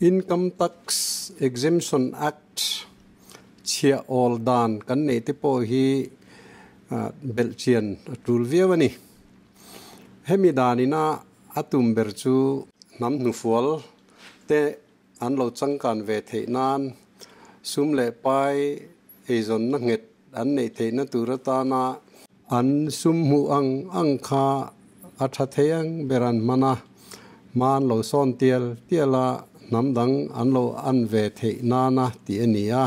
Income Tax Exemption Act chhiah awl dan kan neih te pawh hi belhchian a tul viau a ni. Hemi danina a tum ber chu hnam hnufual te an lo changkan ve theih nan sum leh pai eizawnna nghet an neih theihna tur atana an sum hmuh ang ang kha a tha thei ang ber an hman a, hma an lo sawn tial tial a, hnam dang an lo an ve theih nana tih a ni a.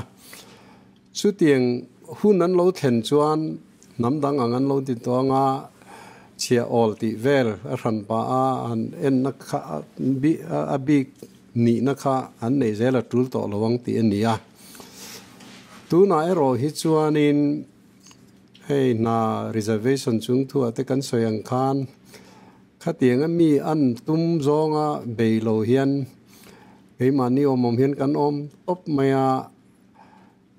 Chutiang hun an lo thlen chuan hnam dang ang an lo ti tawh anga chhiah awl tih vel a hran pah a, an enna kha a bik nihna kha an neih zel a tul tawh lo ang tih a ni a. Tunah erawh hi chuanin hei hna reservation chung thuah te kan sawi ang khan khatianga mi an tum zawnga bei lo hian keimahni awm awm hian kan awm tawp mai a.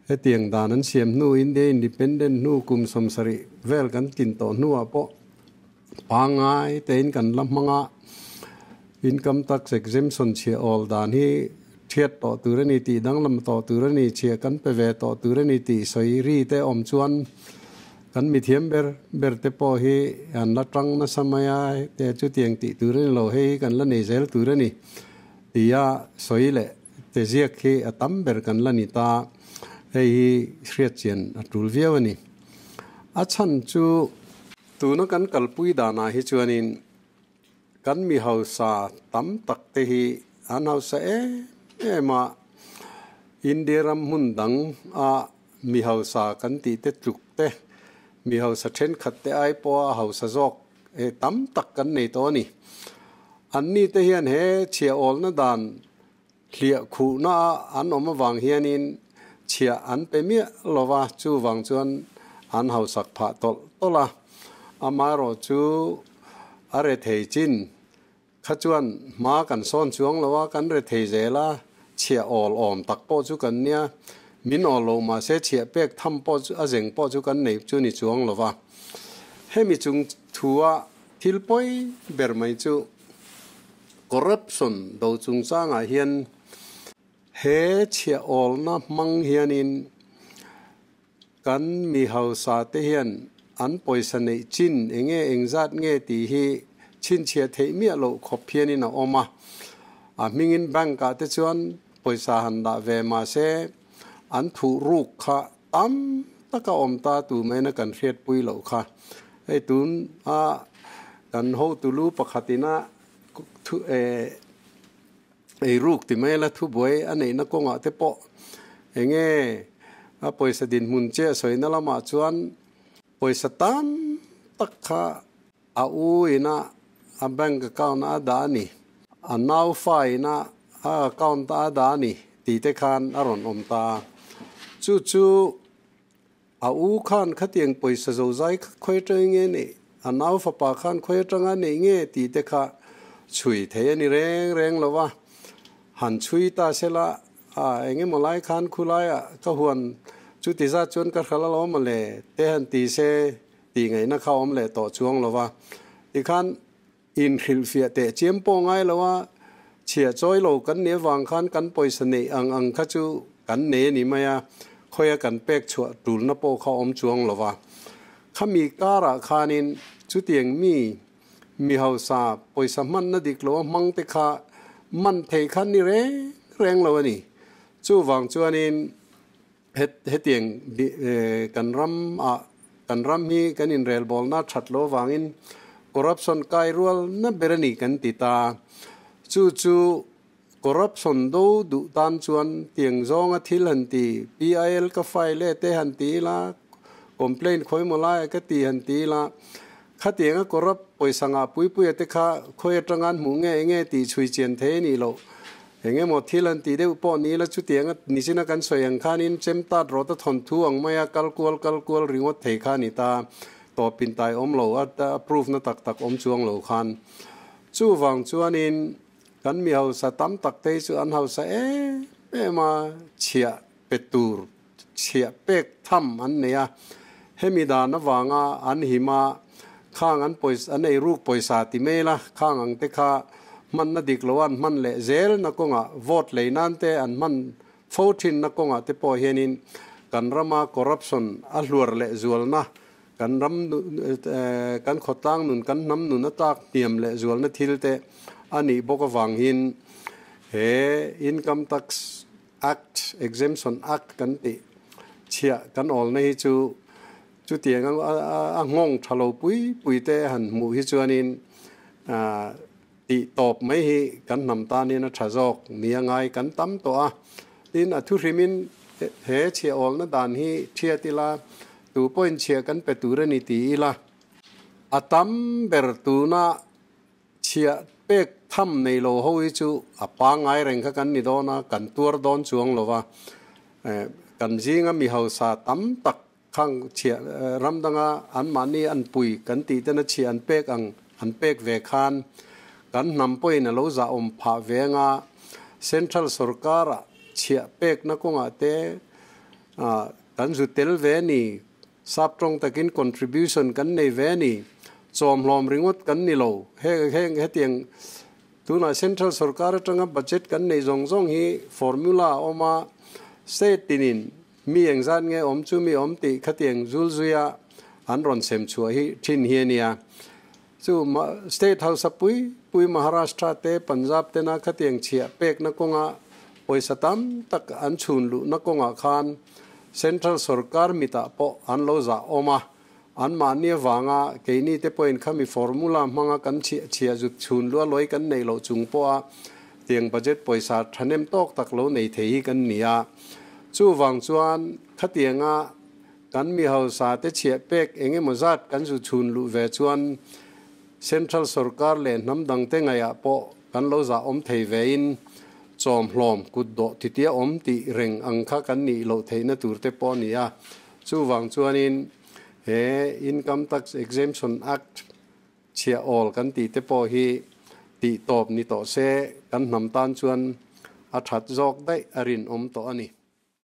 Hetiang dan an siam hnu India Independent hnu kum 70 vel kan tlin tawh hnuah pawh pangngai tein kan la hmang a, Income Tax Exemption chhiah awl dan hi thiat tawh tur a ni tih danglam tawh tur a ni, chhiah kan pe ve tawh tur a ni tih sawi ri te awm chuan kan mithiam ber ber te pawh hi an la tang nasa mai a, te chutiang tih tur a ni lo, hei hi kan la nei zel tur a ni tia sawi leh Te ziak hi a tam ber kan la ni ta, hei hi hriatchian a tul viau a ni. A chhan chu tuna kan kalpui danah hi chuanin kan mi hausa tam tak te hi an hausa em em a, India ram hmun dang a mi hausa kan tih te tluk te, mi hausa thenkhat te ai pawha hausa zawk tam tak kan nei tawh a ni. Anni te hian he chhiahawlna dan hliah khuhna a an awm avang hianin chhiah an pe miah lo va, chuvang chuan an hausak phah tawlh tawlh a. Amaherawhchu a rethei chin kha chuan hma kan sawn chuang lo a, kan rethei zel a, chhiah awl awm tak pawh chu kan nia, min awl lo mahse chhiah pek tham pawh chu a zeng pawh chu kan nei chu ni chuang lo va. Hemi chung thua thil pawi ber mai chu corruption do chungchangah hian he chhiah awlna hmang hianin kan mi hausa te hian an pawisa neih chin enge engzat nge tih hi chhinchhiah theih miah loh khawp hianin a awm a. A hmingin bank ah te chuan pawisa han dah ve mahse an thuh ruk kha tam taka awm ta tu maina kan hriatpui loh kha. Hei tun a kan hotu lu pakhatina thu eiruk ti mai la thubuai a neihna kawngah te pawh enge a pawisa dinhmun che a sawina lamah chuan pawisa tam tak kha a u ina a bank account a dah a ni, a naufa ina a account a dah a ni tih te khan a rawn awm ta. Chu chu A u khan khatiang pawisa zozai kha khawi atanga nge neih, a nau fapa khan khawi atanga neih nge tih te kha chhui thei a ni reng reng lo va. Han chhui ta se la, a eng emaw lai khan khulaiah ka huan chuti zat chuan ka hral alawm a le te han ti se tih ngaihna kha awm leh tawh chuang lo va. Tikhan Inhrilhfiah teh chiam pawh ngai lo a, chhiah chawi lo kan nih avang khan kan pawisa neih ang ang kha chu kan nei a ni mai a, khawia kan pek chhuah tulna pawh kha awm chuang lo va. Khami karah khanin chutiang mi, mi hausa pawisa hmanna dik lo a hmang te kha man thei kha ni reng reng lo a ni. Chuvang chuanin Hetiang kan ram ah kan ram hi kan inrelbawlna that lo avangin corruption kai rual na ber a ni kan ti ta. Chu chu corruption do duh tan chuan tiang zawnga thil han ti, PIL ka file e te han ti ila, complaint khawi maw lai ka ti han ti ila, khatianga corrupt pawisa ngah pui pui a te kha khawi atanga an hmuh nge enge tih chhui chian thei a nih loh. Eng emaw thil an tih deuh pawh ni ila chutianga nichina kan sawi ang khanin chem tat rawt a thawn thu ang maia kal kual kal kual ringawt thei kha a ni ta. Tawp in tai awm lo a proof na tak tak awm chuang lo khan. Chuvang chuanin kan mi hausa tam tak te hi chu an hausa em em a, chhiah pe tur chhiah pek tham an nei a. Hemi dan avanga an him a, khang an pawisa an eiruk pawisa ti mai ila khang ang te kha hmanna dik lo an hman leh zel na kawngah vote lei nan te an hman fo thin na kawngah te pawh hianin kan rama corruption a hluar leh zualna kan ram kan khawtlang nun kan hnam nun a tlak hniam leh zualna thil te a nih bawk avang hin he Income Tax Act Exemption Act kan tih chhiah kan awlna hi chu Chutiang a nghawng tha lo pui pui te han hmuh hi chuanin tih tawp mai hi kan hnam tanin a tha zawk nia ngai kan tam tawh a. Tin, a thuhrimin he chhiahawlna dan hi thiat ila, tu pawhin chhiah kan pe tur a ni ti ila, a tam ber tuna chhiah pek tham nei lo ho hi chu a pangngai reng kha kan ni dawn a, kan tuar dawn chuang lo va. Kan zinga mi hausa tam tak Khang chhiah ram danga anmahni an pui kan tih tena chhiah an pek ang an pek ve khan kan hnam pawhin a lo zahawm phah ve anga Central sorkara chhiah pekna kawngah te kan zu tel ve ni, sap tawng takin contribution kan nei ve ni, chawmhlawm ringawt kan ni lo. Heng hetiang tunah Central sorkar atanga budget kan nei zawng zawng hi formula a awm a, state tinin Mi engzat nge awm chu mi awm tih khatiang zul zuia an rawn sem chhuah hi thin hi a nia. Chu State hausa pui pui Maharashtra te Punjab tena khatiang chhiah pekna kawnga pawisa tam tak an chhun luhna kawngah khan Central sorkar mitah pawh an lo zah awm a, anmahni avanga keini te pawhin khami formula hmanga kan chhiah chhiah zut chhun lua lawi kan neih loh chung pawha tiang budget pawisa thahnem tawk tak lo nei thei hi kan ni a. Chuvang chuan khatianga kan mi hausa te chhiah pek eng emaw zat kan zu chhun luh ve chuan Central sorkar leh hnam dang te ngaihah pawh kan lo zah awm thei vein chawmhlawm kut dawh titia awm tih reng ang kha kan nih loh theihna tur te pawh a ni a. Chuvang chuanin he Income Tax Exemption Act chhiah awl kan tih te pawh hi tih tawp ni tawh se kan hnam tan chuan a that zawk daih a rinawm tawh a ni.